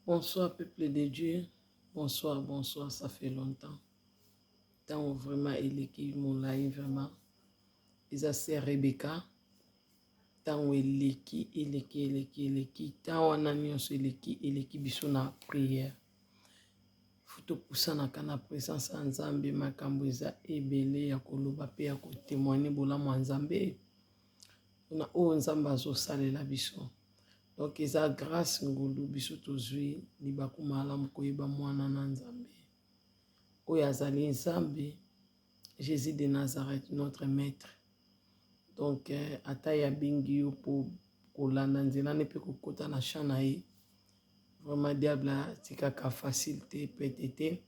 Bonsoir peuple de Dieu, bonsoir, bonsoir, ça fait longtemps. Ntango vraiment eleki molai vraiment. Eza sœur Rebecca. Ntango eleki, eleki, eleki, eleki. Ntango wana nyonso eleki, eleki biso na prière. Faut topusanaka na présence ya Nzambe, makambo eza ebele ya koloba mpe ya kotémoigner bolamu ya Nzambe. Mpona oyo Nzambe azosalela biso. Donc eza grâce ngolu biso tozwi libaku malamu koyeba mwana na Nzambe. Oyo azali Nzambe, Jésus de Nazareth, notre maître. Donc ata ye abengi yo mpo kolanda nzela ne mpe kokota na champ na ye, vraiment diable atikaka facile te, pete te.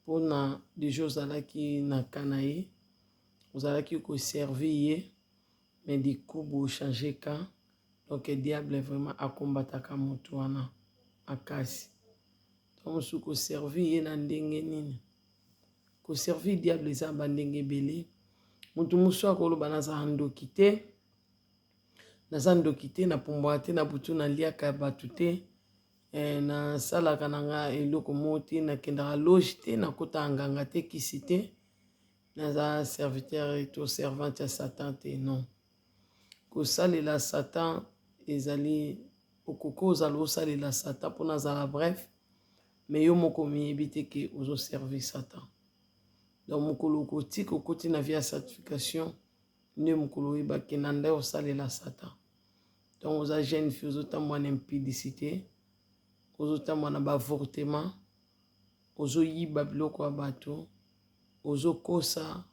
Mpona déjà ozalaki na ka na ye, ozalaki koservir ye, mais du coup bochanger camp. Donc diable vraiment akombataka motu wana makasi. Ntango mosusu koservir ye na ndenge nini? Koservir diable eza bandenge ebele. Motu mosusu akoloba nazala ndoki te, naza ndoki te, napumbwaka te na butu, naliaka bato te, nasalaka na nga eloko moko te, nakendaka loge te, nakotaka nganga te, kisi te, naza serviteur to servante ya Satan te. Non, kosalela Satan ezali, okoki ozala osalela Satan mpona azala bref, mais yo moko omiyebi te ke ozoservir Satan. Donc mokolo okotika okoti na vie ya sanctification nde mokolo oyebaki na nde osalela Satan. Donc oza jeune fille, ozotambola na impudicité, ozotambola na baavortement, ozoyiba biloko ya bato, ozokosa,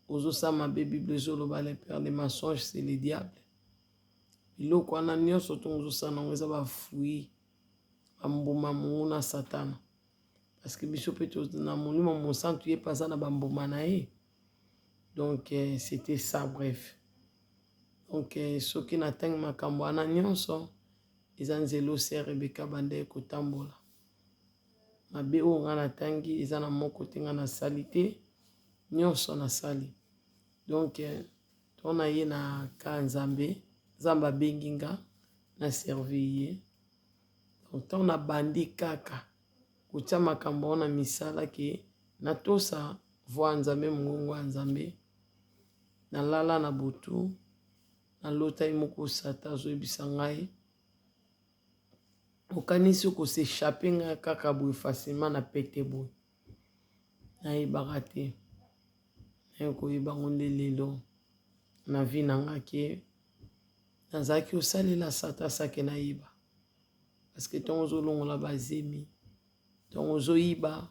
ozosala mabe. Bible ezoloba: le père de mensonge, c'est le diable. Biloko wana nyonso ntongo ozosala nango eza bafruit, bambuma monguna Satana, parce que biso mpe na Molimo Mosantu, ye mpe aza na bambuma na ye. Donc c'était ça, bref. Donc soki natangi makambo wana nyonso, eza nzela sœur Rebecca banda kotambola mabe. Oyo nga natangi eza na moko te nga nasali te, nyonso nasali. Donc to na ye na ka Nzambe, Nzambe abengi nga na servir ye. Donc ntango nabandi kaka kotia makambo wana misala ke natosa voix ya Nzambe, mongongo ya Nzambe, nalala na butu, nalota ye moko Satan azoyebisa ngai: okanisi okos'échapper ngai kaka boye facilement na pete boye? Nayebaka te, naye koyeba ngo nde lelo na vie na nga ke nazalaki kosalela Satan sans que nayeba. Parce que ntango ozolongola bazemi, ntango ozoyiba,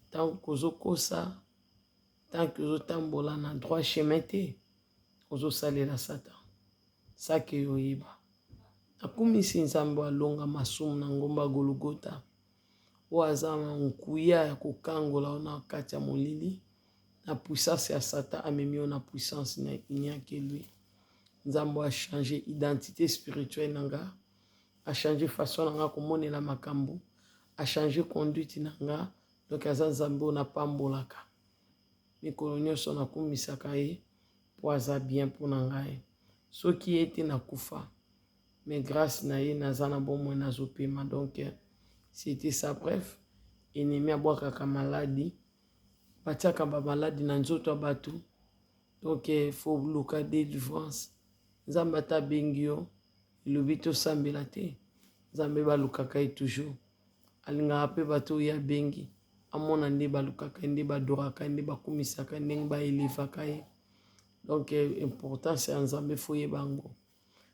ntango ozokosa, ntango ozotambola na droit chemin te, ozosalela Satan sans que oyeba. Nakumisi Nzambe alonga masumu na ngomba Golgota, oyo aza na nkuya ya kokangola yo na kati ya molili, na puissance ya Satan, amemi yo na puissance na il n'y a que lui. Nzambe achanger identité spirituelle na nga, achanger façon na nga komonela makambo, achanger conduite na nga. Donc aza Nzambe oyo napambolaka mikolo nyonso, nakumisaka ye mpo aza bien mpo na ngai. Soki ye te, nakufa, mais grâce na ye naza na bomoi, nazopema. Donc c'était ça, bref. Ennemi abwakaka maladi, batiaka bamaladi na nzoto ya bato. Donc faut luka délivrance. Nzambe ata abengi yo, elobi tosambela te. Nzambe balukaka ye toujours, alingaka mpe bato oyo abengi amona nde balukaka ye, nde badoraka ye, nde bakumisaka ye, ndenge baelevaka ye. Donc importance ya Nzambe, faut oyeba yango.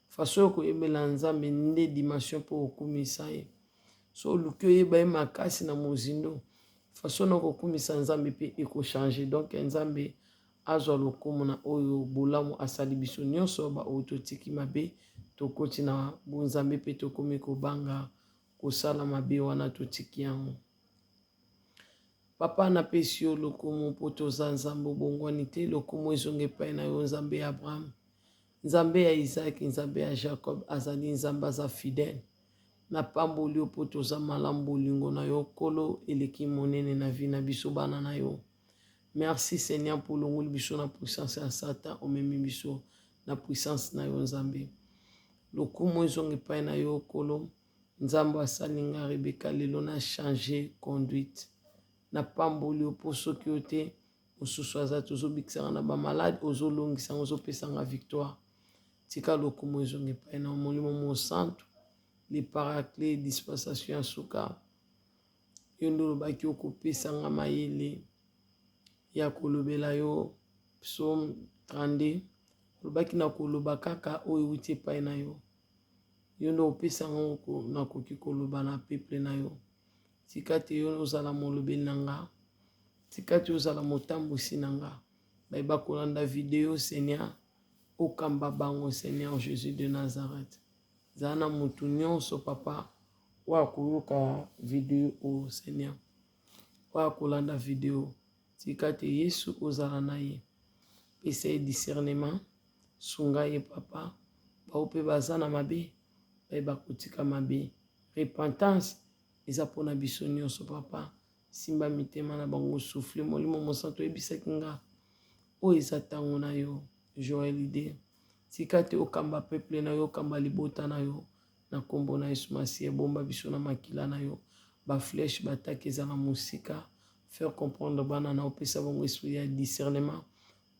Façon oyo koyebela Nzambe nde dimension mpo okumisa ye. So oluki oyeba ye makasi na mozindo, façon na kokumisa Nzambe mpe ekochanger. Donc Nzambe azwa lokumu na oyo bolamu asali biso nyonso baoyo totiki mabe, tokoti na bonzambe mpe tokomi kobanga kosala mabe wana, totiki yango. Papa, napesi yo lokumu mpo toza Nzambe obongwani te. Lokumu ezonga epai na yo, Nzambe ya Abraham, Nzambe ya Isaac, Nzambe ya Jacob. Azali Nzambe, aza fidèle. Napamboli yo mpo toza malamu. Bolingo na yo, Nkolo, eleki monene na vie na biso bana na yo. Merci Seigneur mpo olongoli biso na puissance ya Satan, omemi biso na puissance na yo. Nzambe, lokumu ezonga epai na yo, Nkolo. Nzambe asali nga Rebecca lelo na changer conduite. Napamboli yo mpo soki yo te mosusu aza te, ozobikisa nga na ba malade, ozolongisa nga, ozopesa nga victoire. Tika lokumu ezonga epai na yo, Molimo Mosantu, le paraclet, dispensation ya suka. Yo nde olobaki okopesa nga mayele ya kolobela yo. Psaume 32 olobaki na koloba kaka oyo ewuti epai na yo. Yo nde opesa nga nakoki koloba na peuple na yo. Tika te yo ozala molobeli na nga. Tika te ozala motambwisi na nga. Baye bakolanda video Seigneur, okamba bango Seigneur Jesus de Nazareth. Zala na mutu nyonso papa oyo akoyoka video oyo Seigneur. Oyo akolanda video. Tika te Yesu ozala na ye. Pesa ye discernement. Sunga ye papa. Baoyo pe baza na mabe, bayeba kotika mabe. Repentance eza pona biso nyonso papa. Simba mitema na bango, souffle Molimo Mosantu oyebisaki nga oyo eza tango na yo Joël Ide. Tika te okamba peuple na yo, okamba libota na yo na kombo na Yesu Masiya. Bomba biso na makila na yo. Ba flèche ba attaque ezala mosika. Faire comprendre bana na opesa bango esprit ya discernement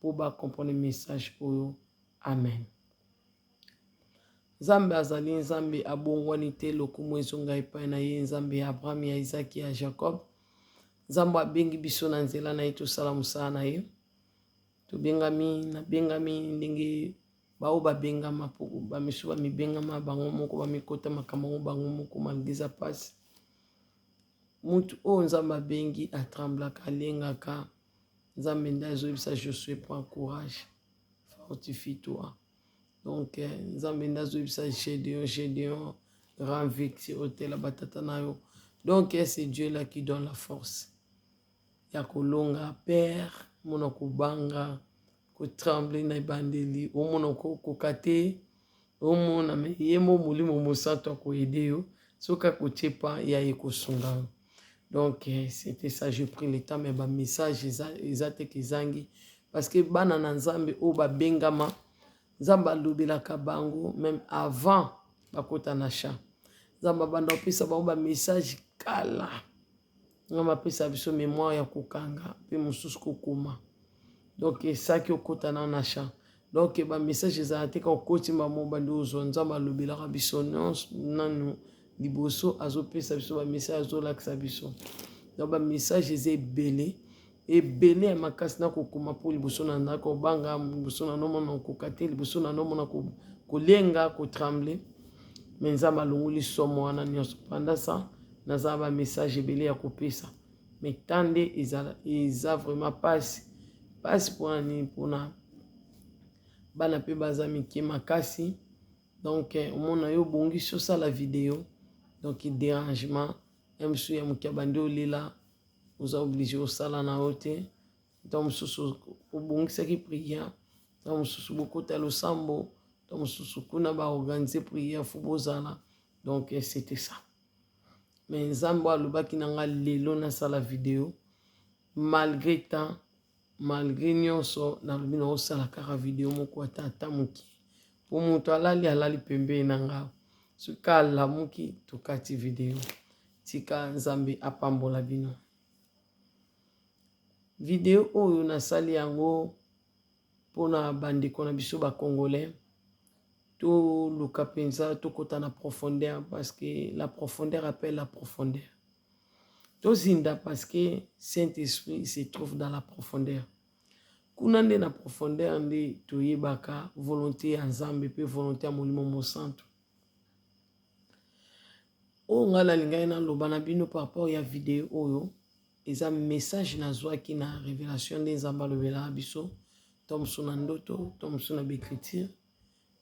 po ba comprendre message oyo. Amen. Nzambe azali Nzambe abongwani te, lokumu ezonga epai na ye, Nzambe ya Abraham, ya Isaac, ya Jacob. Nzambe abengi biso na nzela na ye tosala mosala na ye. Tobengami, nabengami ndenge baoyo babengama, po bamisusu bamibengama bango moko, bamikota makambo yango bango moko, malgre eza pasi. Mutu oyo Nzambe abengi atremblaka, alengaka. Nzambe nde azoyebisa Josue, prends courage, fortifie-toi. Donc Nzambe nde azoyebisa Gédéon, Gédéon, rend victime otela batata na yo. Donc c'est Dieu là qui donne la force ya kolonga père, mona kobanga, kotremble na ebandeli, omona kokoka te, omona me ye mo molimo mosantu akoyede yo soki akotie pa ya ye kosunga yo. Donc c'était ça, j'ai pris le temps, mais ba message eza, eza te kezangi parce que bana na Nzambe oyo babengama, Nzambe alobelaka bango même avant bakota na champ. Nzambe abanda kopesa bango ba message kala. Nzambe apesa biso mémoire ya kokanga pe mosusu kokoma. Donc esaki okota na na champ. Donc ba message ezala te ka okoti mamo bandi ozwa. Nzambe alobelaka biso nyonso nanu liboso azopesa biso ba message, azolakisa biso. Donc ba message eza ebele, ebele ya makasi na kokoma po liboso na na kobanga, liboso na nomona kokoka te, liboso na nomona kolenga, kotremble. Mais Nzambe alongoli somo wana nyonso. Pendant ça, naza ba message ebele ya kopesa. Mais temps nde eza vraiment pasi. Pasi pona nini? Pona bana pe baza mike makasi. Donc omona yo obongisi osala video, donc dérangement ya mosusu ya moke abandi olela, oza obligé osala na yo te. Ntango mosusu obongisaki prière, ntango mosusu bokota losambo, ntango mosusu kuna ba organiser prière fo bozala. Donc c'était ça. Mais Nzambe alobaki na nga lelo nasala video malgré temps, malgré nyonso, nalobi na osala kaka video moko ata ata moke. Po moto alali alali pembeni na nga, soki alamuki tokati video. Tika Nzambe apambola bino. Video oyo nasali yango mpona bandeko na biso ba Congolais, toluka mpenza tokota na profondeur parce que la profondeur appelle la profondeur. Tozinda parce que Saint-Esprit se trouve dans la profondeur. Kuna nde na profondeur nde toyebaka volonté ya Nzambe pe volonté ya Molimo Mosantu. Oyo ngai nalingaki naloba na bino par rapport ya video oyo, eza message nazwaki na révélation nde Nzambe alobelaka biso, to mosusu na ndoto, to mosusu na baécriture,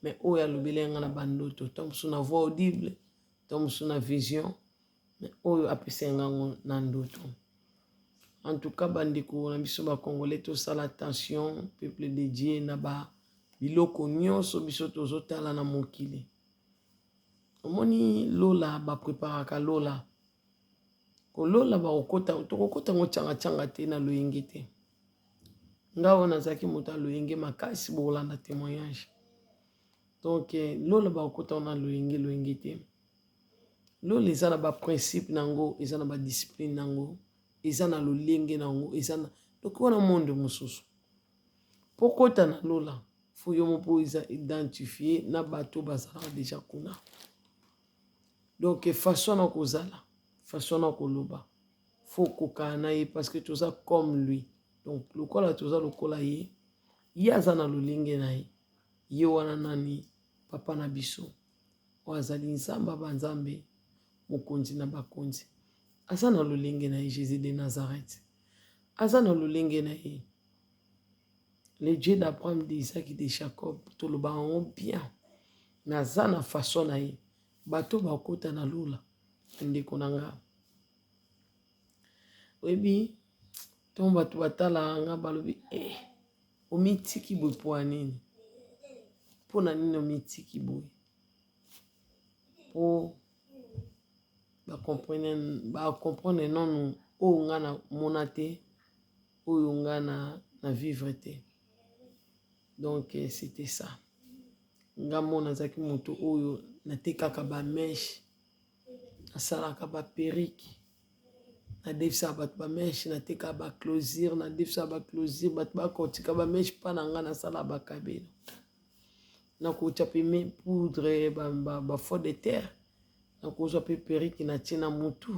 mais oyo alobelaki nga na bandoto, to mosusu na voix audible, to mosusu na vision, mais oyo apesaki nga ngo na ndoto. En tout cas, bandeko na biso ba Congolais, tosala attention, peuple de Dieu, na ba biloko nyonso biso tozotala na mokili. Omoni lola, ba preparaka lola. Kolola bakokota, tokokota ngo tchanga tchanga te na loyenge te. Nga oyo nazalaki moto ya loyenge makasi, bokolanda témoignage. Donc lola bakokota na loyenge loyenge te. Lola eza na ba principe na yango, eza na ba discipline na yango, eza na lolenge na yango, eza na donc wana monde mosusu. Mpo kota na lola, fo yo moko eza identifie na bato bazalaka deja kuna. Donc façon na kozala, façon na koloba, fo kokana na ye parce que toza comme lui. Donc lokola toza lokola ye, ye aza na lolenge na ye. Ye wana nani? Papa na biso. Oyo azali Nzambe ya banzambe, Mokonzi na bakonzi. Aza na lolenge na ye, Jesus de Nazareth. Aza na lolenge na ye. Le Dieu d'Abraham, d'Isaac, de Jacob, toloba yango bien. Mais aza na façon na ye. Bato bakota na lola, ndeko na nga. Oyebi, ntango bato batalaka nga balobi, eh, omitiki boye mpo ya nini? Mpo na nini omitiki boye? Mpo bacomprendre nanu oyo nga namona te, oyo nga na vivre te. Donc c'était ça. Nga mona nazalaki moto oyo natekaka ba mèche, nasalaka ba perruque, nadefisaka bato ba mèche, natekaka ba closure, nadefisaka ba closure, bato bakotika ba mèche mpa na nga, nasalaka bakabelo. Nakotya mpe poudre, ba fond de terre, nakozwa mpe perruque natie na mutu,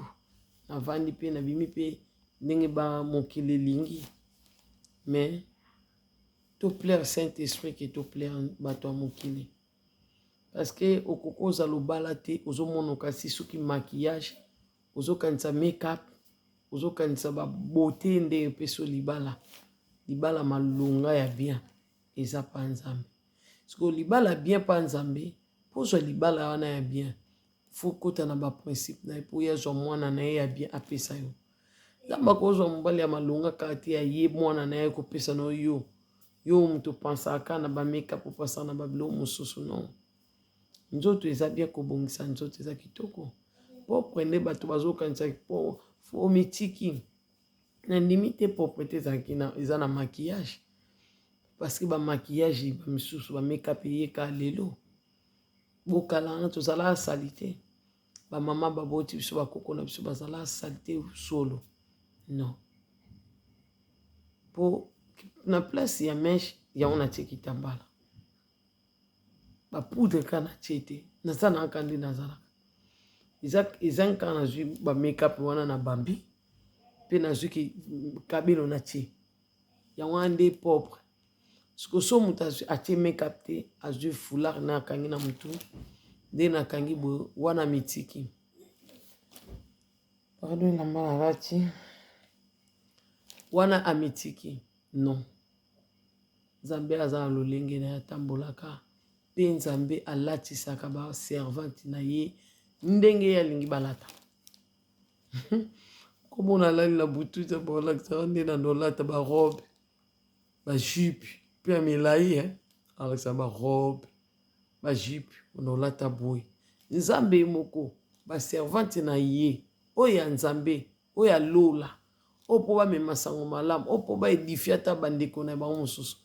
navandi mpe nabimi mpe ndenge ba mokili elingi. Mais to plaire Saint Esprit ke to plaire bato ya mokili, parce que okoki ozala obala te, ozomona kasi soki maquillage, ozokanisa make-up, ozokanisa ba beauté nde epesi yo libala. Libala malonga ya bien eza pa Nzambe. Sikoyo libala bien pa Nzambe, mpo ozwa libala wana ya bien, fo kota na ba principe na ye, mpo ye azwa mwana na ye ya bien apesa yo. Nzambe akozwa mobali ya malonga kaka te ya ye mwana na ye kopesa na yo. Yo moto opansaka na ba make-up, opasaka na babiloko mosusu, non. Nzoto eza bien, kobongisa nzoto eza kitoko. Propre nde bato bazokanisa po fo mitiki. Nandimi te propreté ezalaki na eza na maquillage, parce que ba maquillage ba misusu ba make-up eyeka lelo. Bokala wana tozalaka sali te. Bamama baboti biso, bakoko na biso bazalaka sali te solo. Non. Po na place ya mèche yango natie kitambala. Ba poudre kaka natie te. Naza na kaka nde nazalaka. Eza kaka nazwi ba make-up wana na bambi mpe nazwi kabelo natie. Yango wana nde propre. Sikoyo so moto atie make-up te, azwi foulard na akangi na motu, nde nakangi boye wana mitiki. Pardon, elamba nalati wana amitiki. Non. Nzambe aza na lolenge na ye atambolaka, mpe Nzambe alatisaka ba servante na ye ndenge ye alingi balata. Komona alali na butu, Nzambe alakisaka nde na nolata ba robe, ba jupe mpe ya milai, alakisaka ba robe, ba jupe mpona olata boye. Nzambe ye moko, ba servante na ye oyo ya Nzambe, oyo ya lola, oyo mpo bamema sango malamu, oyo mpo baédifier ata bandeko na bango mosusu,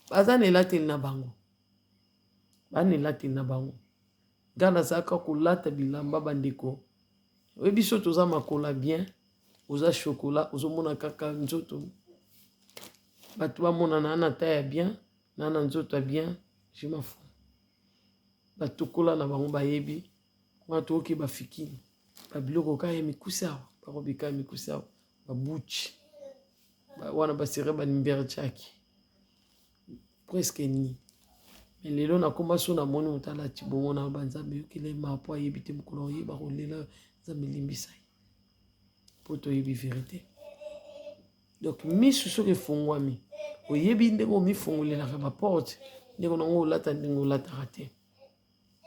baza na elateli na bango, baza na elateli na bango. Nga nazalaka kolata bilamba, bandeko, oyebi so toza makola bien, oza chocolat, ozomona kaka nzoto, bato bamona na na taille ya bien, na nzoto ya bien, je m'en fous. Batokola na bango bayebi wana tokoki bafikini babiloko kaka ya mikusi awa, bakobika ya mikusi awa, babuchi wana basere banimberjaki presque ni. Mais lelo nakoma so namoni moto alati bongo na banzambe yokele ma, po ayebi te mokolo oyeba kolela Nzambe elimbisa ye, mpo toyebi vérité. Donc misu soki efungwami, oyebi ndenge omifungolelaka baporte, ndenge nango olata, ndenge olataka te.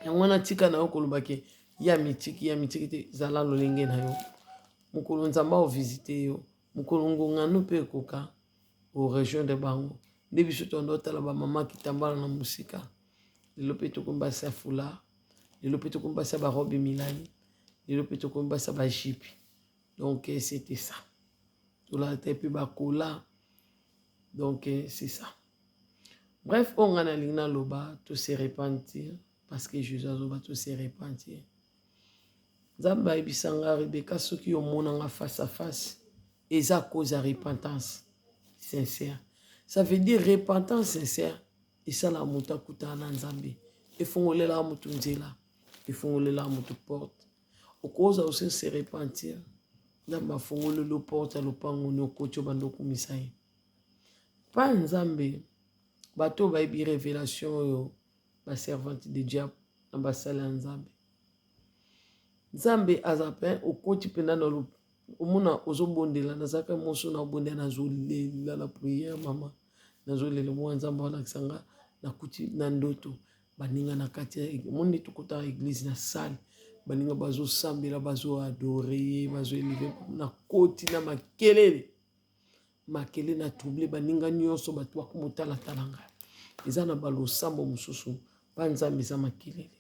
Yango wana tika na yo koloba ke ya mitiki, ya mitiki te. Zala lolenge na yo. Mokolo Nzambe aovisite yo, mokolo ngongano mpe ekoka orejoindre bango. Nde biso tondo otala bamama kitambala na mosika, lelo mpe tokomi basi ya foulard, lelo mpe tokomi basi ya barobe milai, lelo mpe tokomi basi ya bajupe. Donc c'était ça. Tolata mpe bakola. Donc c'est ça. Bref, oyo ngai nalingi naloba, to se repentir, parce que Jésus azoba to se repentir. Nzambe ayebisa nga Rebecca soki omona nga face à face eza cause ya repentance sincère. Ça veut dire repentance sincère esalaka moto akutana na Nzambe, efongolelaka moto nzela, efongolelaka moto porte. Okoza aussi se repentir, Nzambe afongoleli yo porte ya lopango ni okoti obanda okumisa ye. Pa Nzambe, bato oyo bayebi revelation oyo ba servante de diable na basali ya Nzambe. Nzambe aza pe okoti mpenza na omona ozobondela nazalaka moso na obondela nazolela na priere mama nazolela mwa nzambe alakisa nga nakuti na ndoto baninga na kati ya omoni nde tokotaka eglise na salle baninga bazosambela bazoadore ye bazoeleve nakoti na makelele makele na trouble baninga nyonso bato bakomotalatala ngai eza na balosambo mosusu mpa nzambe eza makelele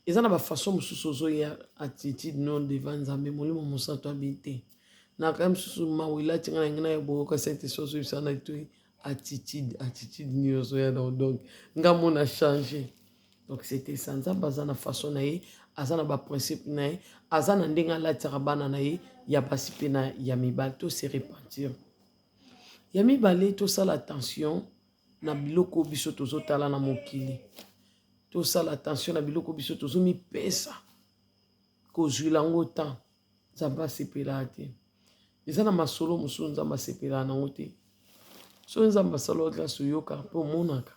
eza na bafaçon mosusu ozoya attitude non devant nzambe molimo mosantu abi te na kaya mosusu mawa elati ngai na ngai na boyoka saint esprit ozoyebisa na litoi attitude attitude nyonso ya donc donc nga mona change donc c'était ça nzambe aza na façon na ye aza na baprincipe na ye aza na ndenge alatisaka bana na ye ya basi mpe na ya mibali to se repentir ya mibale tosala attention na biloko biso tozotala na mokili tosala attention na biloko biso tozomipesa kozwila yango temps nzambe asepelaka te eza na masolo mosusu nzambe asepelaka nango te soki nzambe asala yo grâce oyokaka mpe omonaka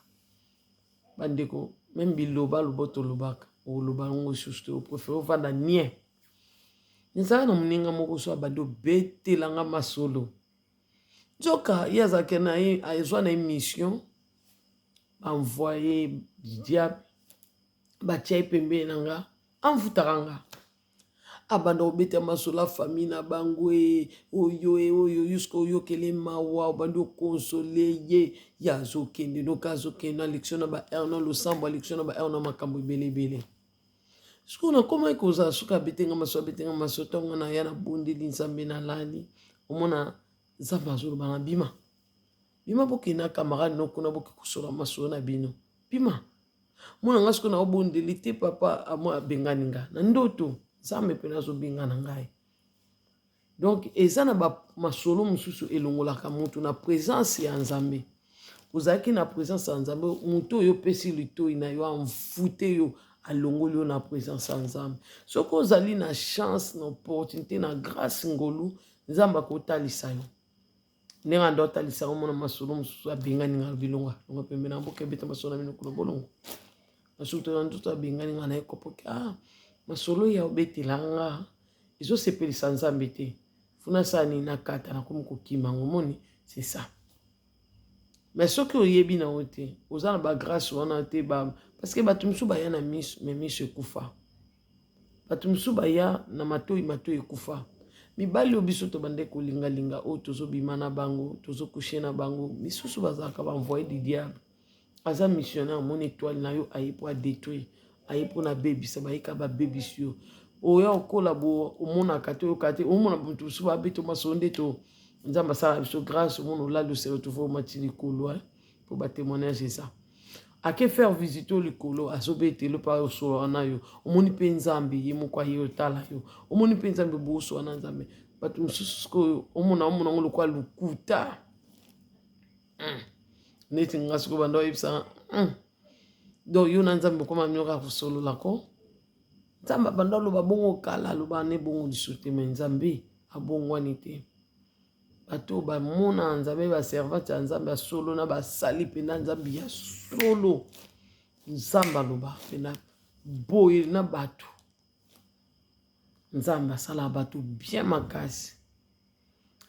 bandeko meme biloba loba tolobaka oloba yango lisusu te oprefere ovanda nie ezalaka na moninga moko so abandi obetelanga masolo nzoka ye azalaki na ye azwa na ye mission baenvoye diable batia ye pembeni na nga amvutaka nga abanda kobeta masolo ya famille na bango e oyo e oyo juske oyokele mawa obandi okonsole ye ye azokende noka azokende na lection na ba heure na losambo alection na ba heure na makambo ebele ebele sikoyo nakomaki kozala soki abetenga masolo abetenga masolo ntango nga naya nabondeli nzambe nalali omona nzambe azoloba na bima bima bokende na camarade no kuna boke kosola masolo na bino bima mona nga sikoyo naobondeli te papa amwa abengani nga na ndoto nzambe mpena azobengana ngai donc eza na masolo mosusu elongolaka moto na présence ya nzambe ozalaki na présence ya nzambe moto oyo opesi litoi na yo amfute yo alongoli yo na présence ya nzambe soki ozali na chance na opportunité na grâce ngolu nzambe akotalisa yo ndenge ando atalisa yango mona masolo mosusu abengani nga alobi longa longa pembe na mboka ebeta masolo na bino kuna bolongo masusu na nzoto abengani nga na ekopoki ah masolo ya obetela nga ezosepelisa nzambe te funa sala nini nakata nakomi kokima yango omoni c'est ça mais soki oyebi na yo te oza na bagrâce wana te ba parce que bato mosusu baya na miso mais miso ekufa Bato mosusu baya na matoi, matoi ekufa. Mibali oyo biso tobandaki kolingalinga, oyo tozobima na bango, tozocoucher na bango, misusu bazalaka ba envoye du diable. Aza missionnaire, amoni etoile na yo, aye mpo adetruire, aye mpo na abebisa, bayeka babebisi yo. Oya okola bo omonaka te, oyoka te, omona moto mosusu babeta masolo nde to Nzambe asala biso grâce, omona olali ose retrouve omati likolo, mpo ba témoignage eza. Ake faire visite oyo likolo azobetelo mpe ayosola na yo omoni mpe nzambe ye moko aye otala yo omoni mpe nzambe bosola na nzambe bato mosusu sikoyo omona omona yango lokola lokuta hmm. neti nga sikoyo banda oyebisa hmm. donc yo na nzambe okoma bino kaka kosolola ko nzambe abanda aloba bongo kala aloba ne bongo lisusu te me nzambe abongwani te Bato oyo bamona Nzambe, ba servante ya Nzambe ya solo na basali mpenza Nzambe ya solo. Nzambe aloba mpenza boye na bato. Nzambe asalaka bato bien makasi.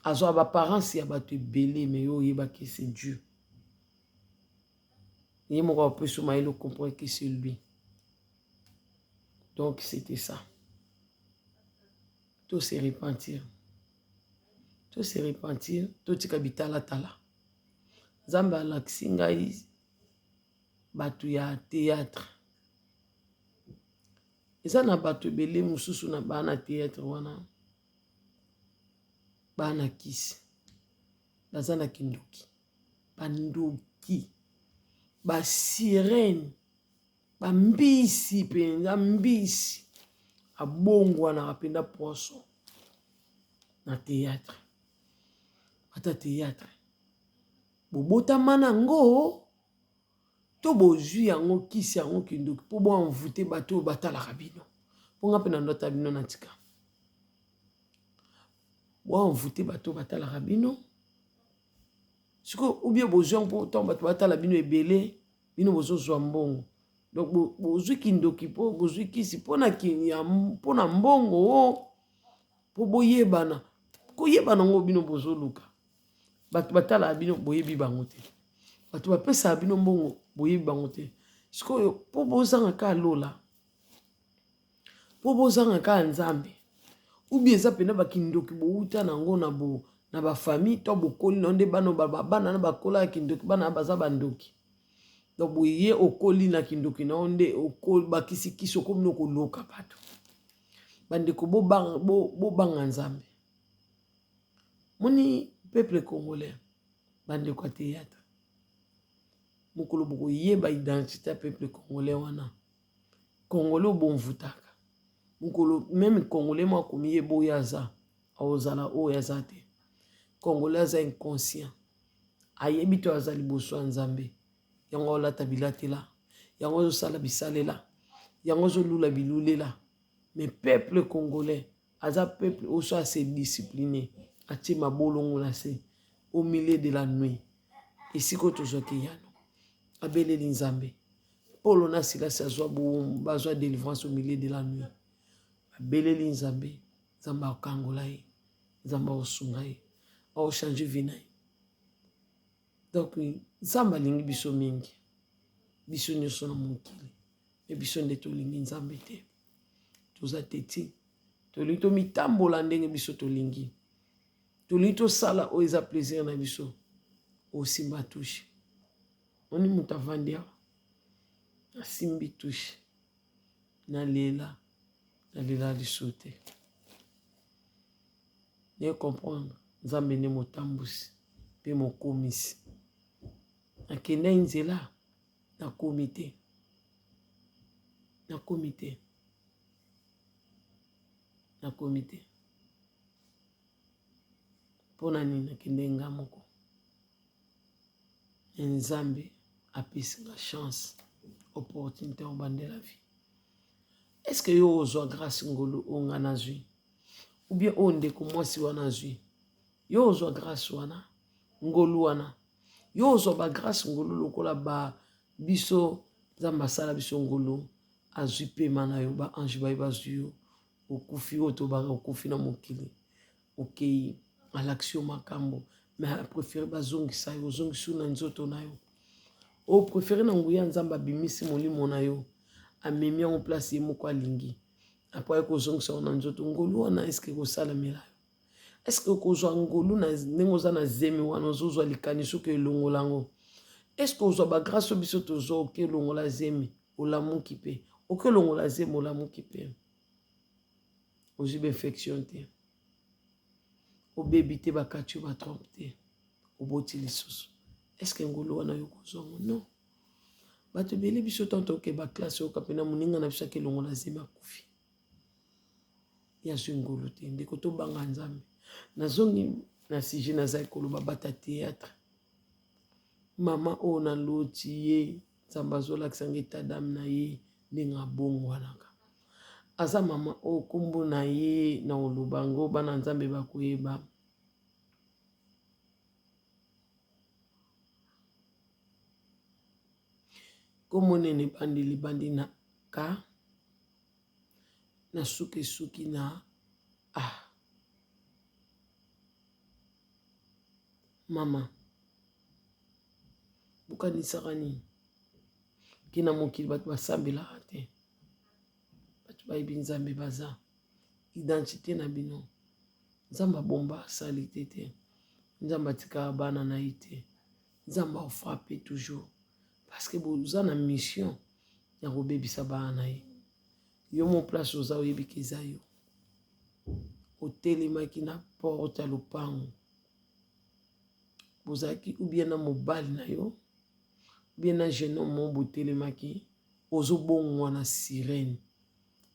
Azwa ba apparence ya bato ebele mais yo oyebaki c'est Dieu. Ye moko apesi yo mayele comprendre que c'est lui. Donc c'était ça. To se repentir. To se repentir, totika bitalatala. Nzambe alakisi ngai bato ya théâtre. Eza na bato ebele mosusu na bana théâtre wana bana kisi baza na kindoki bandoki ba sirene bambisi mpenza mbisi. Abongwanaka mpenza poisson na théâtre. Ata théâtre. Bobotama na ngo to bozwi yango kisi yango kindoki mpo bo envoute bato oyo batalaka bino. Mpo nga mpe na ndota bino na tika. Bo envoute bato oyo batalaka bino. Sikoyo ou bien bozwi yango mpo ntango bato batala bino ebele bino bozozwa mbongo. Donc bozwi kindoki mpo bozwi kisi mpo na mpo na mbongo o mpo boyebana. Koyebana yango bino bozoluka. Bato batalaka bino boyebi bango te. Bato bapesaka bino mbongo boyebi bango te. Sikoyo mpo bozanga kaka lola, mpo bozanga kaka Nzambe, ou bien eza mpenza bakindoki bowuta na yango na bo na ba famille to bokoli na nde bana bana na bakola ya kindoki bana baza bandoki. Donc boye okoli na kindoki na yo nde bakisi kisi okomi no koloka bato. Bandeko bobanga bobanga Nzambe. Moni peuple congolais bandeko ya théâtre mokolo bokoyeba identité ya peuple congolais wana congolais obomvutaka mokolo meme congolais moko akomi ye boyo aza akozala oyo aza te congolais aza inconscient ayebi to aza liboso ya nzambe yango alata bilatela yango azosala bisalela yango azolula bilulela mais peuple congolais aza peuple oyo so ase discipline atie mabolongo na se au milieu de la nuit esika oyo tozwaki eyano abeleli nzambe polo na silasi azwa bazwa délivrance au milieu de la nuit abeleli nzambe nzambe akangola ye nzambe akosunga ye akochange vie na ye donc nzambe alingi biso mingi biso nyonso na mokili me biso nde tolingi nzambe te toza teti tolingi tomitambola ndenge biso tolingi tolingi tosala oyo eza plaisir na biso osimba touche oni moto avandi awa asimbi touche nalela nalela lisusu te naye comprendre nzambe nde motambusi mpe mokomisi nakendaki nzela nakomi te nakomi te nakomi te mpo na nini nakende nga moko nzambe apesi nga chance opportunité obandela vie est ce que yo ozwa grâce ngolu oyo nga nazwi ou bien oyo ndeko mwasi wana azwi yo ozwa grâce wana ngolu wana yo ozwa ba grâce ngolu lokola ba biso nzambe asala biso ngolu azwi pema na yo ba ange baye bazwi yo okufi oyo tobaka okufi na mokili okei alakisi yo makambo mais aprefere bazongisa yo ozongisi yo na nzoto na yo oprefere na nguya ya nzambe abimisi molimo na yo amemi yango place ye moko alingi apo aye kozongisa yo na nzoto ngolu wana eske ekosalamela yo eske okozwa ngolu na ndenge oza na zemi wana ozozwa likanisi oke elongola yango eske ozwa bagrâce oyo biso tozwa oke elongola zemi olamuki mpe oke olongola zemi olamuki mpe ozwi bainfection te obebi te bakati yo batrompe te oboti lisusu eske ngolu wana yo kozwa yango non bato ebele biso ntango toke baklasse oyoka mpena moninga na biso akelongola zemi akufi ye azwi ngolu te ndeko tobanga nzambe nazongi na sujet nazali koloba bata théâtre mama oyo naloti ye nzambe azolakisa nga etat dame na ye ndenge abongwanaka aza mama oyo nkombo na ye na koloba yango bana nzambe bakoyeba nkombo nene ebandi libandi na ka na suka esuki na a mama bokanisaka nini ke na mokili bato basambelaka te bato bayebi nzambe baza identite na bino nzambe abomba salite te nzambe atikaka bana na ye te nzambe afrappe toujours parce que boza na mission ya kobebisa bana na ye yo mo place oza oyebi ke eza yo otelemaki na porte ya lopango bozalaki ou bien na mobali na yo ou bien na jeune homme moko botelemaki ozobongwana sirene.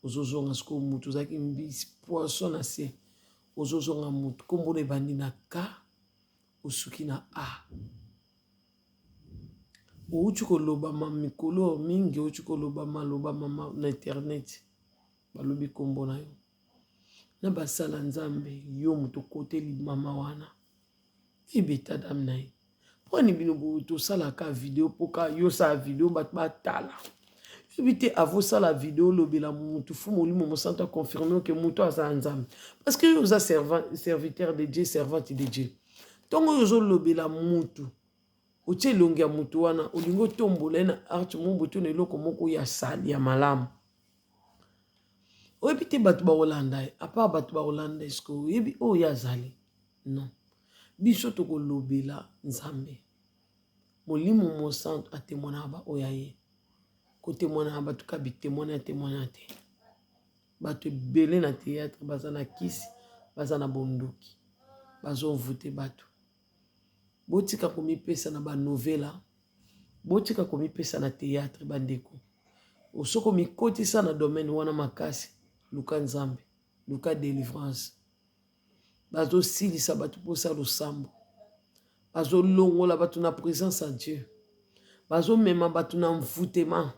Ozozonga sikoyo mutu ozalaki mbisi poisson na se ozozonga mutu kombo na ebandi na K osuki na A. Owuti kolobama mikolo mingi owuti kolobama lobama na internet balobi kombo na yo na basala Nzambe yo moto okoteli mama wana ebeta dame na ye mpo nini bino boye tosalaka video mpo ka yo osala video bato batala yebi te avosala video olobela motu fu molimo mosantu aconfirme oke motu aza nzambe parce que yo oza serviteur de dieu servante de dieu ntongo oyo ozolobela motu otie elongi ya motu wana olingi otombola ye na art mombo to na eloko moko ya sali ya malamu oyebi te bato bakolanda ye apart bato bakolanda eske oyebi oyo ye azali non Biso tokolobela Nzambe. Molimo Mosantu atemoinaka ba oyo ya ye. Kotemoinaka bato ka bitemoina temoina te. Bato ebele na theatre baza na kisi, baza na bondoki, bazo envoute bato. Botika komipesa na ba novela, botika komipesa na theatre bandeko. Soki omikotisa na domaine wana makasi, luka Nzambe, luka delivrance. Bazosilisa bato mposa losambo, bazolongola bato na presence ya Dieu, bazomema bato na mvutema.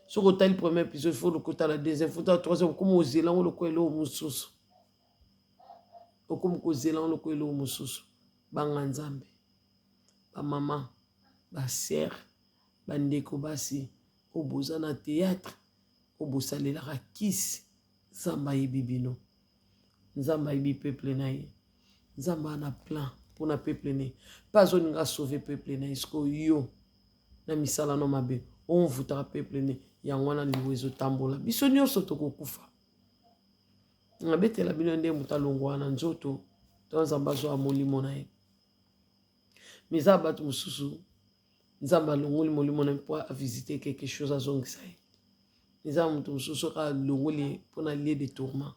Soki otali premier episode fo lokotala deuxième, fo otala troisième, okoma ozela yango lokola eloko mosusu, okomi kozela yango lokola eloko mosusu. Banga Nzambe, bamama, basere, bandeko basi oyo boza na theatre, oyo bosalelaka kisi, Nzambe ayebi bino. Nzambe ayebi peuple na ye. Nzambe ana plan mpona peuple na ye. Mpe azolinga asauve peuple na ye. Sikoyo yo na misala no mabe omvutaka peuple ne yango wana liwa ezotambola. Biso nyonso tokokufa. Nabetela bino nde moto alongwa na nzoto to Nzambe azwa molimo na ye. Mais eza bato mosusu Nzambe alongoli molimo na ye mpo avisite quelque chose azongisa ye. Eza moto mosusu soki alongoli ye mpo na lieu de tourment.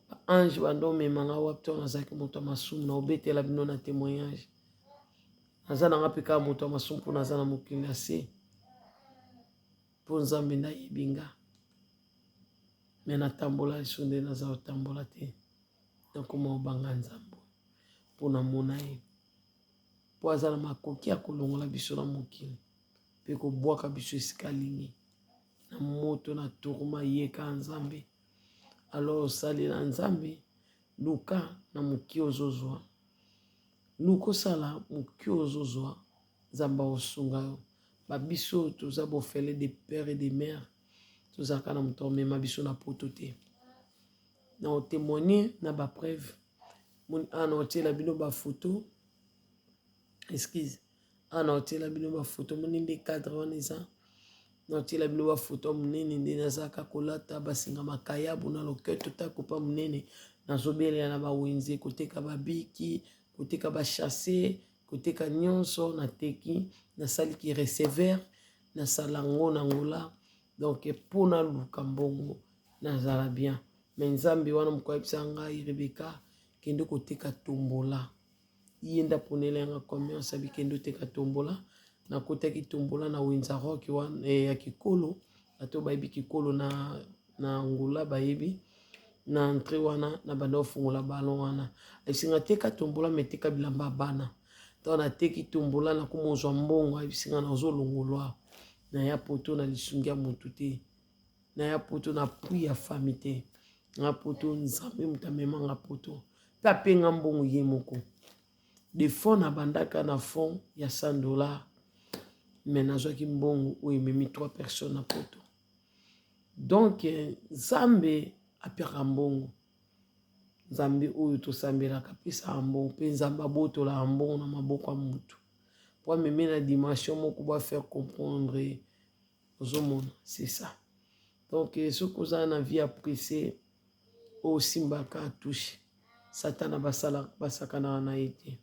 Ba ange banda omema nga wapi to nazalaki moto ya masumu na obetela bino na témoignage. Naza na nga mpe kaka moto ya masumu mpo naza na mokili ya se mpo Nzambe nde ayebi nga. Me natambola lisusu nde naza kotambola te. Nakoma obanga Nzambe mpo namona ye. Mpo aza na makoki ya kolongola biso na mokili mpe kobwaka biso esika alingi na moto na tourma ye ka Nzambe. Alors osalela Nzambe, luka na moke ozozwa, luka osala moke ozozwa, Nzambe akosunga yo. Ba biso toza bofele de père et de mère, tozalaka na moto amema biso na poto te. Na otemoigne na ba preuve, moni awa na otiela bino ba photo, excuse awa na otiela bino ba photo, moni nde cadre wana eza na otiela bino ba photo monene nde nazalaka kolata basinga makayabu na loketo ta kopa monene, nazobelela na bawenze koteka babiki, koteka ba chasse, koteka nyonso nateki, nasali ki receveur, nasala ngo na Angola donc mpo naluka mbongo nazala bien. Mais Nzambe wana moko ayebisa ngai Rebecca kende koteka tombola, ye nde aponela yanga commerce abi kende oteka tombola. Nakotaki tombola na wenza rock wana eh, ya kikolo, bato bayebi kikolo na na Angola bayebi na entrée wana na banda kofungola ballon wana ayebisi nga teka tombola me teka bilamba ya bana. Ntango nateki tombola nakoma ozwa mbongo, ayebisi nga nazolongolwa naya poto na lisungi ya motu te, naya poto na appui ya famille te, nga poto Nzambe moto amema nga poto mpe ape nga mbongo ye moko. De fond nabandaka na fond ya 100 dollars me nazwaki mbongo oyo ememi 3 personnes na poto. Donc Nzambe apiaka mbongo, Nzambe oyo tosambelaka apesaka mbongo mpe Nzambe abotolaka mbongo na maboko ya motu po ameme na dimension moko ba faire comprendre, ozomona c'est ça. Donc soki oza na vie ya presse osimbaka touche Satana basakanaka na ye te.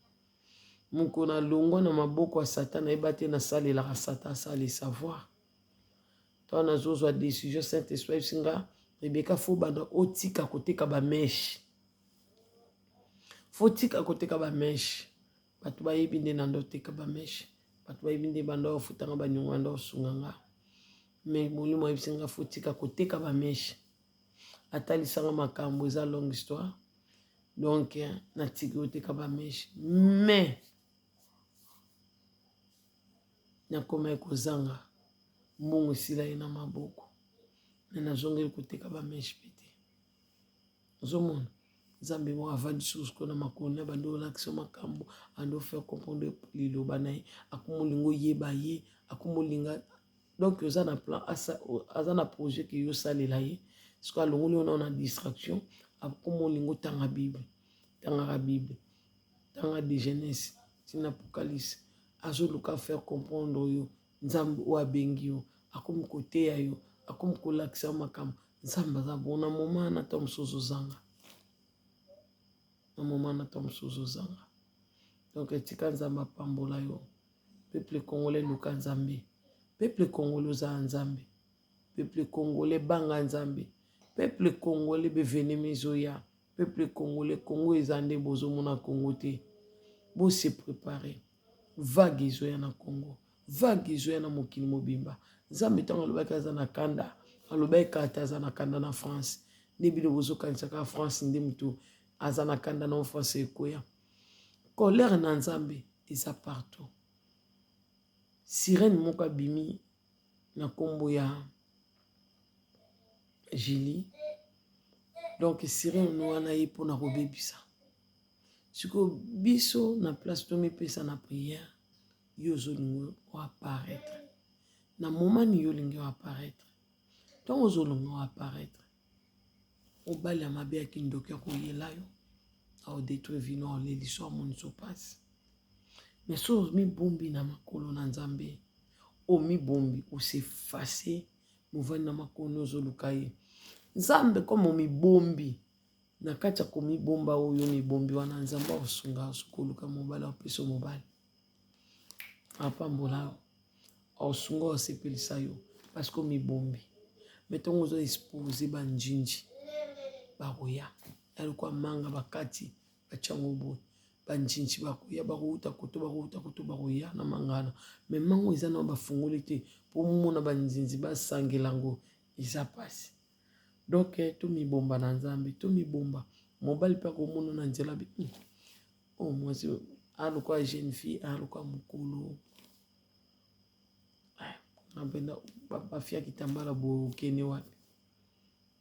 Mokolo nalongwa na maboko ya Satan nayeba te nasalelaka Satan asala savoir. Ntango nazozwa decision Saint Esprit ayebisi nga Rebecca fo banda otika koteka ba mèche, fo tika koteka ba mèche. Bato bayebi nde nanda oteka ba mèche, bato bayebi nde banda ofutanga baniongo, banda osunga nga. Mais molimo ayebisi nga faut tika koteka ba mèche. Atalisa nga makambo eza longue histoire. Donc natiki koteka ba mèche. Mais nakomaki kozanga mbongo esila ye na maboko. Mais nazongeli koteka ba mèche pe te. Ozomona Nzambe moko avandi susu ko na makolo na bandi olakisa makambo ando faire comprendre liloba na ye akoma olinga oyeba ye akoma olinga donc oza na plan asa aza na projet ke yo osalela ye soki alongoli yo nao na distraction akoma olinga otanga bible tangaka bible tanga de Genèse tina apocalypse azoluka faire comprendre yo Nzambe oyo abengi yo akomi koteya yo akomi kolakisa yo makambo Nzambe aza bon na moment wana ntango mosusu ozozanga na moment wana ntango mosusu ozozanga donc tika Nzambe apambola yo peuple congolais luka Nzambe peuple congolais oza ya Nzambe peuple congolais banga Nzambe peuple congolais bevenema ezoya peuple congolais Congo eza nde bozomona Congo te bo se preparer vague ezoya na Congo vague ezoya na mokili mobimba Nzambe ntango alobaki aza na kanda alobaki kaka te aza na kanda na France nde bino bozokanisa kaka France nde moto aza na kanda na France ekoya colère na Nzambe eza partout sirène moko abimi na nkombo ya Julie donc sirène wana ye mpona kobebisa sikoyo biso na place tomipesa na prière yo ozolinga oapparaître na moment nini yo olingi oapparaître ntango ozolinga oapparaître mobali ya mabe ya kindoki akoyela yo aodetruire vino aoleliso amonisa mpasi mais so omibombi na makolo na nzambe omibombi osefase movandi na makolo ozoluka ye nzambe kome omibombi Na kati ya komibomba oyo omibombi wana, Nzambe akosunga yo soki oluka mobali, akopesa yo mobali, apambola yo, akosunga yo, asepelisa yo parce que omibombi. Mais ntango ozo expose banjinji bakoya ya lokola manga bakati batya yango boye, banjinji bakoya, bakowuta koto, bakowuta koto, bakoya na manga wana. Mais manga oyo eza nano bafungoli te mpo omona banzinzi basangela yango eza mpasi. Donc tomibomba na Nzambe, tomibomba. Mobali mpe akomona na nzela bi oh mwasi aluka jeune fille, aluka mokolo. Eh, mpenza bafia kitambala boye okende wapi?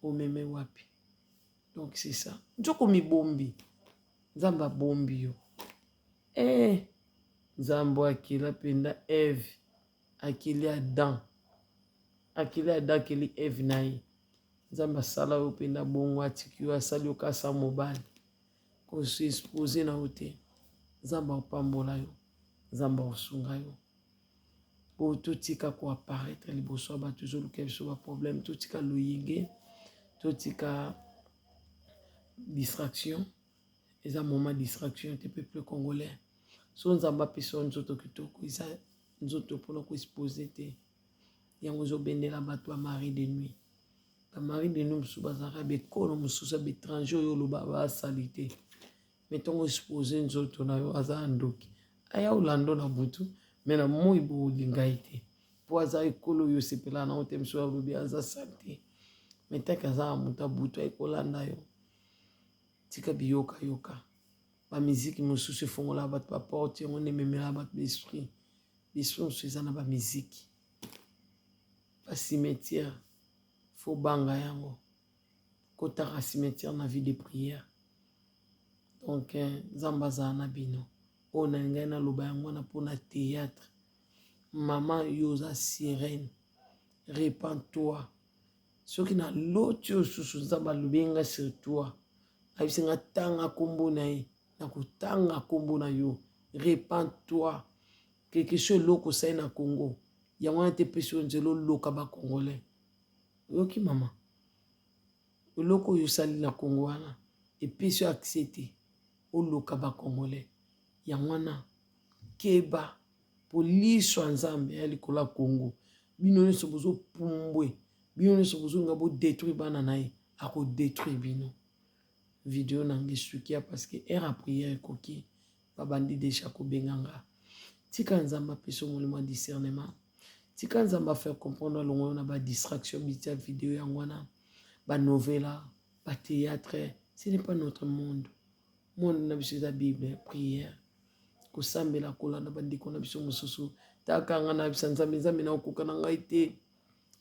Omeme wapi? Donc c'est ça. Nzoko mibombi. Nzambe abombi yo. Eh, Nzambe akela mpenza Eve, akeli Adam. Akeli Adam akeli Eve na ye. Nzambe asala yo mpenza bongo atiki yo asali yo kasa mobali. Koexpose na yo te. Nzambe akopambola yo. Nzambe akosunga yo. Po totika ko apparaître liboso ya bato ezoluka biso ba problème. Totika loyenge, totika distraction. Eza moment distraction te peuple congolais. So Nzambe apesa yo nzoto kitoko eza nzoto mpona koexpose te. Yango ezobendela bato ba mari de nuit. Ba mari de nuit mosusu bazalaka bekolo mosusu ya baetranger oyo oloba basali te. Mais ntango expose nzoto na yo aza ya ndoki. Aya olando na butu mais na moi bolinga ye te. Po aza ekolo oyo osepelaka nango te mosusu alobi aza sale te. Mais tant aza na moto ya butu aye kolanda yo. Tika biyokayoka. Ba miziki mosusu efongolaka bato ba porte yango nde ememelaka bato ba esprit. L'esprit mosusu eza na ba miziki. Ba cimetière faut banga yango. Kotaka cimetière na vie de prière. Donc Nzambe azala na bino. Oyo na ngai naloba yango wana mpona théâtre. Maman yo oza sirène. Repends-toi. Soki na loti oyo susu Nzambe alobi nga sur toi. Ayebisi nga tanga kombo na ye. Nakotanga kombo na yo. Repends-toi. Quelque chose eloko osali na Congo. Yango wana te epesi yo nzela oloka ba Congolais. Oyoki mama? Eloko oyo osali na Congo wana epesi yo accès te oloka ba Congolais. Yango wana keba po liso ya Nzambe ya likolo ya Congo. Bino nyonso bozopumbwe, bino nyonso bozolinga bo détruire bana na ye, ako détruire bino. Video na ngai esuki parce que heure ya prière ekoki. Babandi deja kobenga nga. Tika Nzambe apesa yo molimo ya discernement. Tika Nzambe a faire comprendre alongola na ba distraction bitia video yango wana ba novela ba théâtre ce n'est pas notre monde. Monde na biso eza Bible, prière, kosambela, kolanda bandeko na biso mosusu. Taka nga na bisa Nzambe, Nzambe na okoka na ngai te.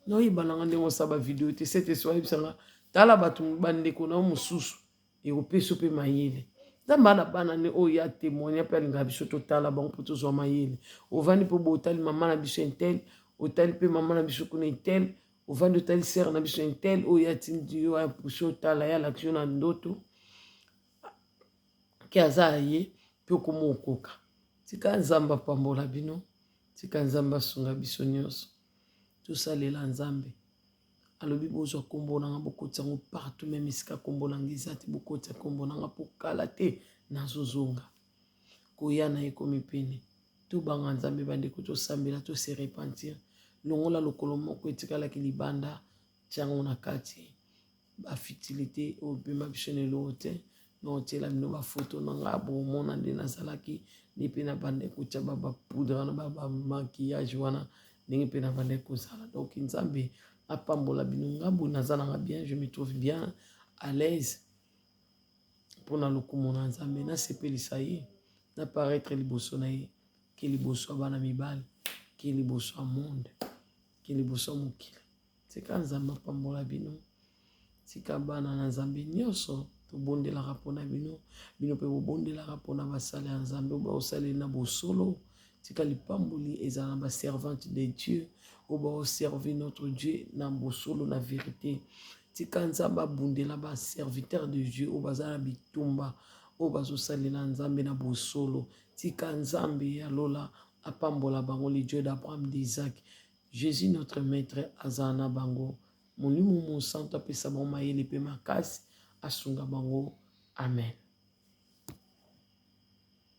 Naoyeba na nga ndenge osala ba video te. Sete so ayebisa nga tala bato bandeko na yo mosusu ekopesa mpe mayele. Nzambe ana bana ne oyo ya témoigne mpe alingaka biso totala bango mpo tozwa mayele. Ovandi mpo botali mama na biso intel, otali mpe mama na biso kuna intel, ovandi otali sere na biso intel oyo atindi yo apuse otala ye alakisi yo na ndoto ke aza ya ye mpe okoma okoka. Tika Nzambe apambola bino, tika Nzambe asunga biso nyonso tosalela Nzambe. Alobi bozwa nkombo na nga bokotisa yango partout meme esika nkombo na nga eza te bokotisa nkombo na nga mpo kala te nazozonga koya na ekomi pene. Tobanga Nzambe bandeko, tosambela, to se repentir. Longola lokolo moko etikalaki libanda, tia yango na kati. Ba futilité oyo pema biso na eloko te. Na otiela bino ba photo na nga bomona nde nazalaki nde mpe na bande kotia ba ba poudre wana ba ba maquillage wana ndenge mpe na bande kozala. Donc Nzambe apambola bino. Nga boye naza nanga bien, je me trouve bien à l'aise mpona lokumu na Nzambe, nasepelisa ye, na paraître liboso na ye, ke liboso ya bana mibali, ke liboso ya monde, ke liboso ya mokili. Tika Nzambe apambola bino. Tika bana na Nzambe nyonso tobondelaka mpona bino, bino mpe bobondelaka mpona basali ya Nzambe oyo baosalela na bosolo. Tika lipamboli ezala na ba servante de Dieu oyo baoservir notre Dieu na bosolo na verite. Tika Nzambe abundela ba serviteur de Dieu oyo baza na bitumba oyo bazosalela Nzambe na bosolo. Tika Nzambe ya lola apambola bango, le Dieu d'Abraham, d'Isaac, Jesus notre maître azala na bango. Molimo Mosantu apesa bango mayele mpe makasi, asunga bango. Amen.